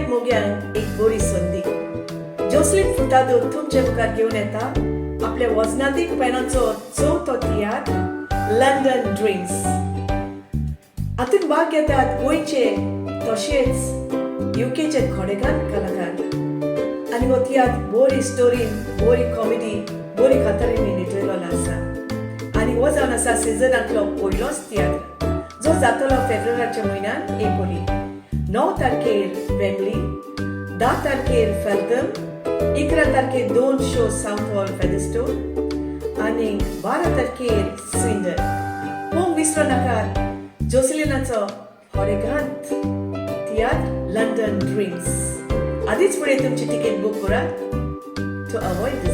मोग्यांक एक बरी संदी. जोसलीन फुर्तादो तुमचे मुखार घेवन येता आपल्या वजनादीक पेनाचो चवथो तियात्र, लंडन ड्रिम्स. हातूंत भाग घेतात गोंयचे तशेंच युकेचे खडेगांठ कलाकार आनी हो तियात्र बरी स्टोरी, बरी कॉमेडी, बरी खतरींनी निटयलेलो आसा आनी हो जावन आसा सिजनांतलो पयलोच तियात्र, जो जातलो फेब्रुवारीच्या म्हयन्यान एकोडी 9 तारखेर वेम्बली, 10 तारखेर फेल्थम, 11 तारखेर दोन शो सावथ हॉल फेदरस्टोन आनी 12 तारखेर स्विंडन. पळोवंक विसरो नाकात जोसलिनाचो हॉरेगांत तियात्र लंडन ड्रिम्स. आदींच फुडें तुमची तिकेट बूक करात टू अवॉयड.